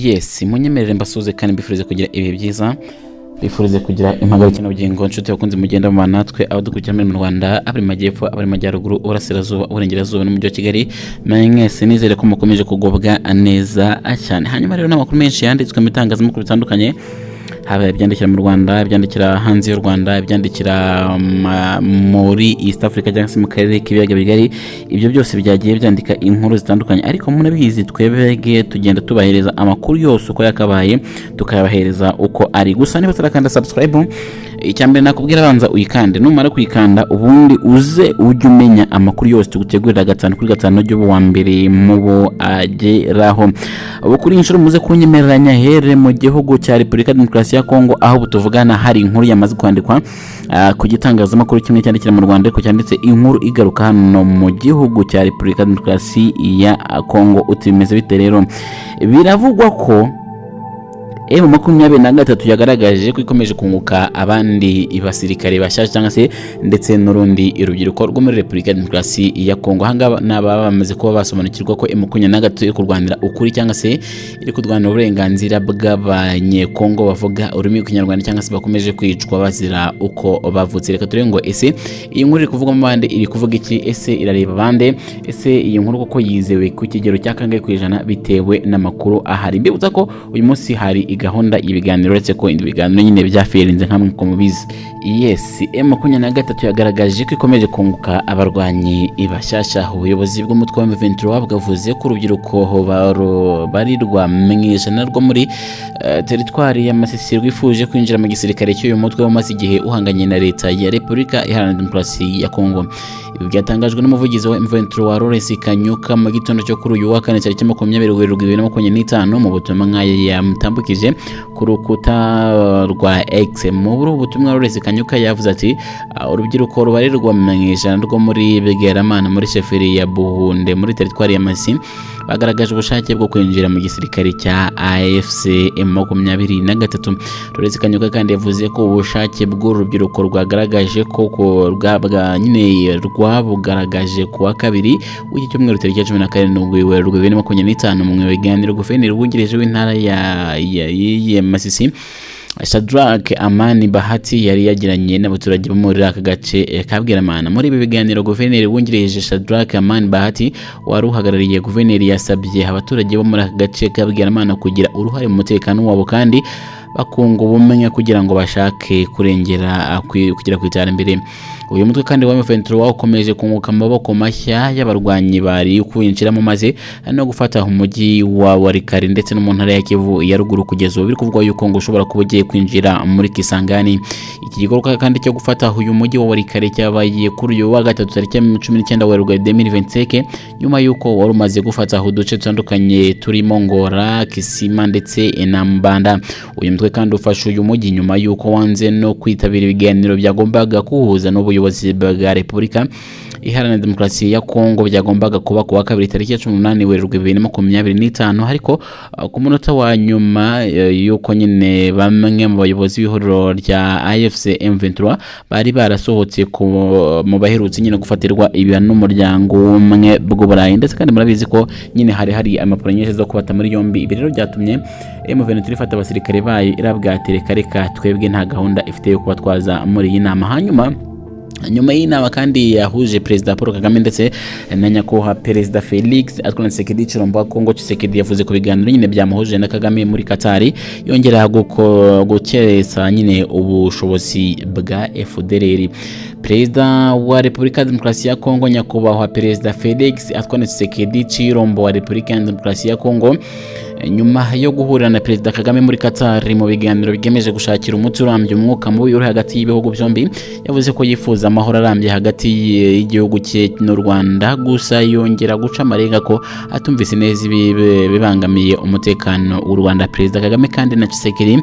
Yes, munyemerere mbasuhuze kandi mbifurize kugira ibihe byiza, bifurize kugira impagarike n'ubugingo. Inshuti bakunze mugenda mu natwe, abadukurikira muri mu Rwanda, abari mu majyepfo, abari mu majyaruguru, uburasirazuba, uburengerazuba n'umujyi wa Kigali, mwese nizere ko mukomeje kugubwa neza cyane. Hanyuma rero n'amakuru menshi yanditswe mu bitangazamakuru bitandukanye, haba ibyandikira mu Rwanda, ibyandikira hanze y'u Rwanda, ibyandikira muri East Africa cyangwa se mu karere k'ibiyaga bigari, ibyo byose byagiye byandika inkuru zitandukanye. Ariko murabizi, twebwe tugenda tubahereza amakuru yose uko yakabaye, tukayabahereza uko ari. Gusa niba utarakanda subscribe, icya mbere nakubwira, abanza uyikande. Numara kuyikanda, ubundi uze ujye umenya amakuru yose tugutegurira gatanu kuri gatanu, ujye uba uwa mbere mu bo ageraho. Ubu kuri iyi nshuro muze kunyemereranya here mu gihugu cya Repubulika Demokarasi ya Kongo, aho ubu tuvugana hari inkuru yamaze kwandikwa ku gitangazamakuru kimwe cyandikira mu Rwanda, ariko cyanditse inkuru igaruka hano mu gihugu cya Repubulika Demokarasi ya Kongo. Uti bimeze bite rero? Biravugwa ko M23 yagaragaje ko ikomeje kunguka abandi basirikare bashyashya cyangwa se ndetse n'urundi rubyiruko rwo muri Repubulika ya Demokarasi ya Kongo. Ahangaha ni ababa bamaze kuba basobanukirwa ko M23 iri kurwanira ukuri cyangwa se iri kurwanira uburenganzira bw'Abanyekongo bavuga ururimi rw'Ikinyarwanda cyangwa se bakomeje kwicwa bazira uko bavutse. Reka turebe ngo ese iyi nkuru iri kuvugwamo bande, iri kuvuga iki, ese irareba bande, ese iyi nkuru koko yizewe ku kigero cya kangahe ku ijana bitewe n'amakuru ahari? Mbibutsa ko uyu munsi hari gahunda y'ibiganiro, uretse ko ibiganiro nyine byaferinze nkamwe ko mubizi. Yes, M23 yagaragaje ko ikomeje kunguka abarwanyi bashyashya. Ubuyobozi bw'umutwe wa M23 bwavuze ko urubyiruko barirwa mu ijana rwo muri teritwari ya Masisi rwifuje kwinjira mu gisirikare cy'uyu mutwe umaze igihe uhanganye na leta ya Repubulika Iharanira Demokarasi ya Kongo. Ibi byatangajwe n'umuvugizi wa M23 wa Lawrence Kanyuka mu gitondo cyo kuri uyu wa kane tariki 20 Werurwe 2025, mu butumwa yamutambukije ku rukuta rwa X. Muri ubu butumwa, Lawrence Kanyuka yavuze ati: "Urubyiruko rubarirwa mu ijana rwo muri Bweramana, muri sheferi ya Buhunde, muri teritwari ya Masisi, bagaragaje ubushake bwo kwinjira mu gisirikare cya AFC M23." Lawrence Kanyuka kandi yavuze ko ubushake bw'uru rubyiruko rwagaragaje ko nyine rwabugaragaje ku wa kabiri w'iki cyumweru tariki ya 17 Werurwe 2025, mu biganiro guverineri wungirije w'intara ya Masisi, Shadrack Amani Bahati, yari yagiranye n'abaturage bo muri aka gace ka Bweramana. Muri ibi biganiro, guverineri wungirije Shadrack Amani Bahati wari uhagarariye guverineri yasabye abaturage bo muri aka gace ka Bweramana kugira uruhare mu mutekano wabo kandi bakunga ubumwe kugira ngo bashake kurengera kugera ku iterambere. Uyu mutwe kandi wa M23 ukomeje kunguka amaboko mashya y'abarwanyi bari kuwinjiramo maze no gufata umujyi wa Walikale ndetse no mu ntara ya Kivu ya ruguru. Kugeza ubu biri kuvugwa yuko ngo ushobora kuba ugiye kwinjira muri Kisangani. Iki gikorwa kandi cyo gufata uyu mujyi wa Walikale cyabaye kuri uyu wa gatatu tariki 19 Werurwe 2025, nyuma yuko wari umaze gufata uduce dutandukanye turimo Ngora, Kisima ndetse na Mbanda. Uyu mutwe kandi ufashe uyu mujyi nyuma yuko wanze no kwitabira ibiganiro byagombaga kuwuhuza n'ubuyobozi bwa Repubulika Iharanira Demokarasi ya Kongo, byagombaga kuba ku wa kabiri tariki ya 18 Werurwe 2025. Ariko ku munota wa nyuma yuko nyine bamwe mu bayobozi b'ihuriro rya AFC M23 bari barasohotse mu baherutse nyine gufatirwa ibihano n'umuryango w'Ubumwe bw'Uburayi, ndetse kandi murabizi ko nyine hari impapuro nyinshi zo kubata muri yombi. Ibi rero byatumye M23 ifata abasirikare bayo, irabwira ati: "Reka reka, twebwe nta gahunda ifite yo kuba twaza muri iyi nama." Hanyuma nyuma y'inama kandi yahuje Perezida Paul Kagame ndetse na nyakubahwa Perezida Felix Antoine Tshisekedi Tshilombo wa Kongo, Tshisekedi yavuze ku biganiro nyine byamuhuje na Kagame muri Qatar, yongera gukeretsa nyine ubushobozi bwa FDLR. Perezida wa Repubulika ya Demokarasi ya Kongo, nyakubahwa Perezida Felix Antoine Tshisekedi Tshilombo wa Repubulika ya Demokarasi ya Kongo, nyuma yo guhurira na Perezida Kagame muri Qatar mu biganiro bigamije gushakira umuti urambye umwuka mubi uri hagati y'ibihugu byombi, yavuze ko yifuza amahoro arambye hagati y'igihugu cye n'u Rwanda. Gusa yongera guca amarenga ko atumvise neza ibi bibangamiye umutekano w'u Rwanda. Perezida Kagame kandi na Tshisekedi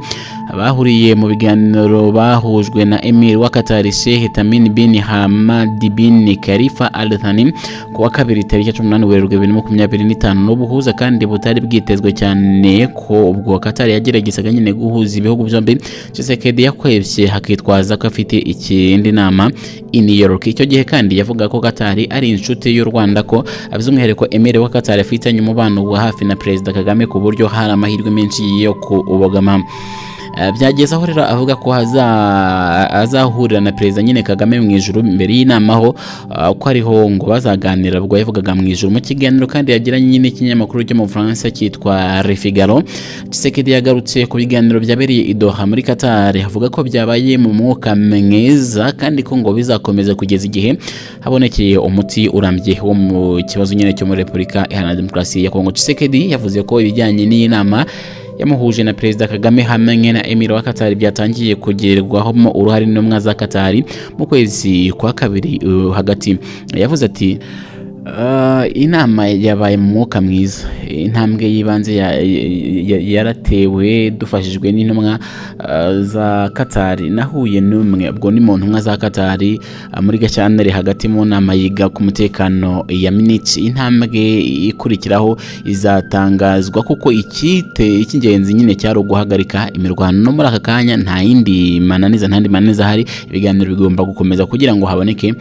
bahuriye mu biganiro bahujwe na Emir wa Qatar, Sheikh Tamim bin Hamad bin Khalifa Al Thani, ku wa kabiri tariki ya 18 Werurwe 2025, n'ubuhuza kandi butari bwitezwe cyane. cyane ko ubwo Qatar yageragezaga nyine guhuza ibihugu byombi, Tshisekedi yakwebye hakitwaza ko afite ikindi nama i New York. Icyo gihe kandi yavuga ko Qatar ari inshuti y'u Rwanda, ko by'umwihariko Emir wa Qatar afitanye umubano wa hafi na Perezida Kagame, ku buryo hari amahirwe menshi yo kuwubogama. Byageze aho rero avuga ko azahurira na Perezida nyine Kagame mu ijuru mbere y'inama, aho ko ariho ngo bazaganira, ubwo yavugaga mu ijuru. Mu kiganiro kandi yagiranye nyine n'ikinyamakuru cyo mu Bufaransa cyitwa Le Figaro, Tshisekedi yagarutse ku biganiro byabereye i Doha muri Qatar, avuga ko byabaye mu mwuka mwiza kandi ko ngo bizakomeza kugeza igihe habonekeye umuti urambye wo mu kibazo nyine cyo muri Repubulika Iharanira Demokarasi ya Kongo. Tshisekedi yavuze ko ibijyanye n'iyi nama yamuhuje na Perezida Kagame hamwe na Emir wa Qatar byatangiye kugerwaho uruhare n'intumwa za Qatar mu kwezi kwa kabiri hagati. Yavuze ati: "Inama yabaye mu mwuka mwiza, intambwe y'ibanze yaratewe dufashijwe n'intumwa za Qatar. Nahuye n'umwe, ubwo ni mu ntumwa za Qatar, muri Gashyantare hagati mu nama yiga ku mutekano ya Munich. Intambwe ikurikiraho izatangazwa, kuko icy'ingenzi nyine cyari uguhagarika imirwano. No muri aka kanya nta yindi mananiza, nta yandi mananiza ahari, ibiganiro bigomba gukomeza kugira ngo haboneke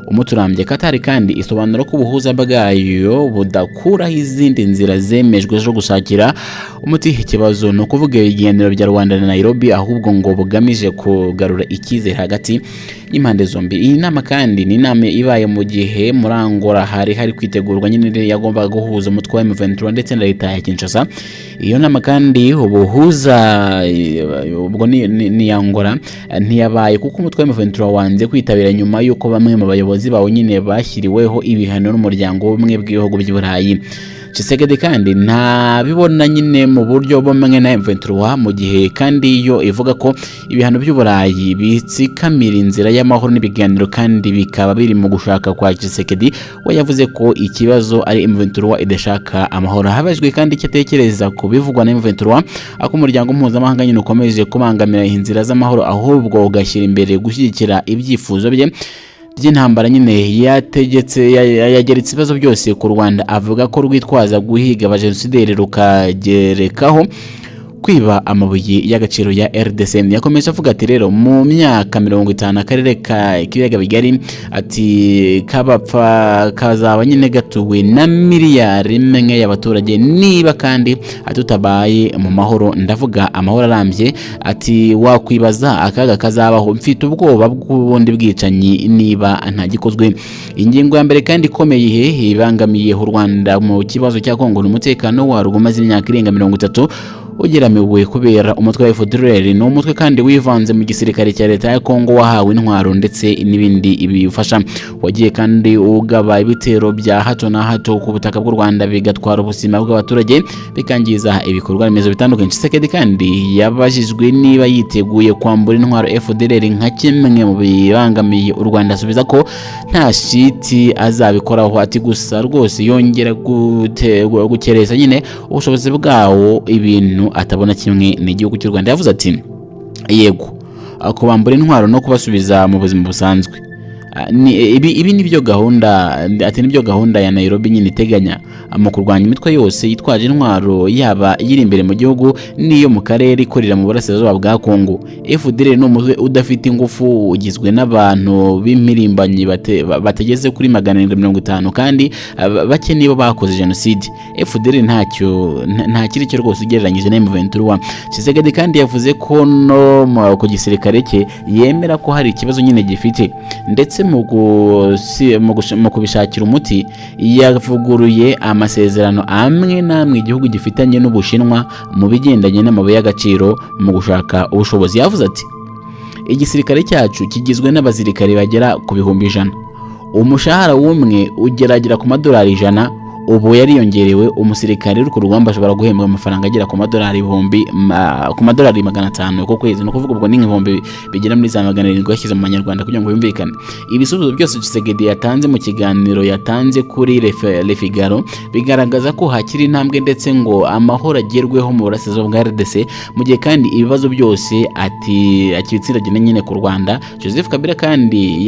umuti urambye." Qatar kandi isobanura ko ubuhuza bwayo budakuraho izindi nzira zemejwe zo gushakira umuti ikibazo, ni ukuvuga ibiganiro bya Luanda na Nairobi, ahubwo ngo bugamije kugarura icyizere hagati y'impande zombi. Iyi nama kandi ni inama ibaye mu gihe muri Angola hari kwitegurwa nyine yagombaga guhuza umutwe wa M23 ndetse na leta ya Kinshasa. Iyo nama kandi ubuhuza, ubwo ni Angola, ntiyabaye kuko umutwe wa M23 wanze kwitabira, nyuma y'uko bamwe mu bayobozi bawo nyine bashyiriweho ibihano n'Umuryango w'Ubumwe bw'Ibihugu by'i Burayi. Tshisekedi kandi ntabibona nyine mu buryo bumwe na M23, mu gihe kandi yo ivuga ko ibihano by'Uburayi bitsikamira inzira y'amahoro n'ibiganiro, kandi bikaba biri mu gushaka kwa Tshisekedi. We yavuze ko ikibazo ari M23 idashaka amahoro. Habajwe kandi icyo atekereza ku bivugwa na M23, ako umuryango mpuzamahanga nyine ukomeje kubangamira inzira z'amahoro, ahubwo ugashyira imbere gushyigikira ibyifuzo bye by'intambara nyine, yategetse yageretse ibibazo byose ku Rwanda, avuga ko rwitwaza guhiga abajenosideri rukagerekaho kwiba amabuye y'agaciro ya RDC. Yakomeje avuga ati: "Rero mu myaka 50 akarere ka k'ibiyaga bigari," ati, "kabapfa kazaba nyine gatuwe na miliyari 1 y'abaturage, niba kandi tutabaye mu mahoro, ndavuga amahoro arambye," ati, "wakwibaza akaga kazabaho. Mfite ubwoba bw'ubundi bwicanyi niba ntagikozwe." Ingingo ya mbere kandi ikomeye ihe ibangamiye u Rwanda mu kibazo cya Kongo ni umutekano warwo umaze imyaka irenga 30 ugeramiwe kubera umutwe wa FDLR. Ni umutwe kandi wivanze mu gisirikare cya leta ya Kongo, wahawe intwaro ndetse n'ibindi biwufasha, wagiye kandi ugaba ibitero bya hato na hato ku butaka bw'u Rwanda, bigatwara ubuzima bw'abaturage, bikangiza ibikorwa remezo bitandukanye. Tshisekedi kandi yabajijwe niba yiteguye kwambura intwaro FDLR nka kimwe mu bibangamiye u Rwanda, asubiza ko nta shiti azabikoraho, ati gusa rwose yongera gukereza nyine ubushobozi bwawo, ibintu atabona kimwe n'igihugu cy'u Rwanda. Yavuze ati: "Yego, kubambura intwaro no kubasubiza mu buzima busanzwe. Ibi nibyo gahunda," ati, "nibyo gahunda ya Nairobi nyine iteganya mu kurwanya imitwe yose yitwaje intwaro, yaba iri imbere mu gihugu n'iyo mu karere ikorera mu burasirazuba bwa Kongo. FDLR ni umutwe udafite ingufu, ugizwe n'abantu b'impirimbanyi bategeze kuri 750, kandi bake nibo bakoze jenoside. FDLR ntacyo, nta kiri cyo rwose ugereranyije na M23." Tshisekedi kandi yavuze ko no ku gisirikare cye yemera ko hari ikibazo nyine gifite, ndetse mu kubishakira umuti yavuguruye amasezerano amwe n'amwe igihugu gifitanye n'Ubushinwa mu bigendanye n'amabuye y'agaciro mu gushaka ubushobozi. Yavuze ati: "Igisirikare cyacu kigizwe n'abasirikare bagera ku 100,000. Umushahara w'umwe ugeragera ku madolari 100, ubu yariyongerewe. Umusirikare uri ku rugamba ashobora guhembwa amafaranga agera ku madolari ibihumbi ku madolari 500 ku kwezi, ni ukuvuga ubwo ni nk'ibihumbi bigera muri za 700 yashyize mu manyarwanda kugira ngo yumvikane." Ibisubizo byose Tshisekedi yatanze mu kiganiro yatanze kuri Le Figaro bigaragaza ko hakiri intambwe ndetse ngo amahoro agerweho mu burasirazuba bwa RDC, mu gihe kandi ibibazo byose ati akibitsindagina nyine ku Rwanda. Joseph Kabila kandi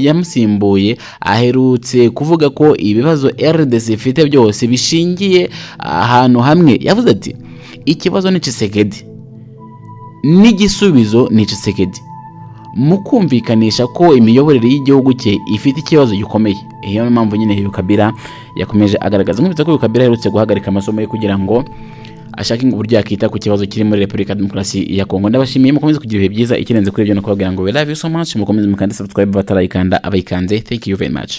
yamusimbuye aherutse kuvuga ko ibibazo RDC RDC ifite byose bishingiye ahantu hamwe. Yavuze ati: "Ikibazo ni Tshisekedi n'igisubizo ni Tshisekedi," mu kumvikanisha ko imiyoborere y'igihugu cye ifite ikibazo gikomeye. Iyo niyo mpamvu nyine uyu Kabila yakomeje agaragaza. Nkubitse ko uyu Kabila aherutse guhagarika amasomo ye kugira ngo ashake uburyo yakita ku kibazo kiri muri Repubulika ya Demokarasi ya Kongo. Ndabashimiye, mukomeze kugira ibihe byiza. Ikirenze kuri ibyo no kubabwira ngo we love you so much. Mukomeze mukande subscribe batarayikanda, abayikanze, thank you very much.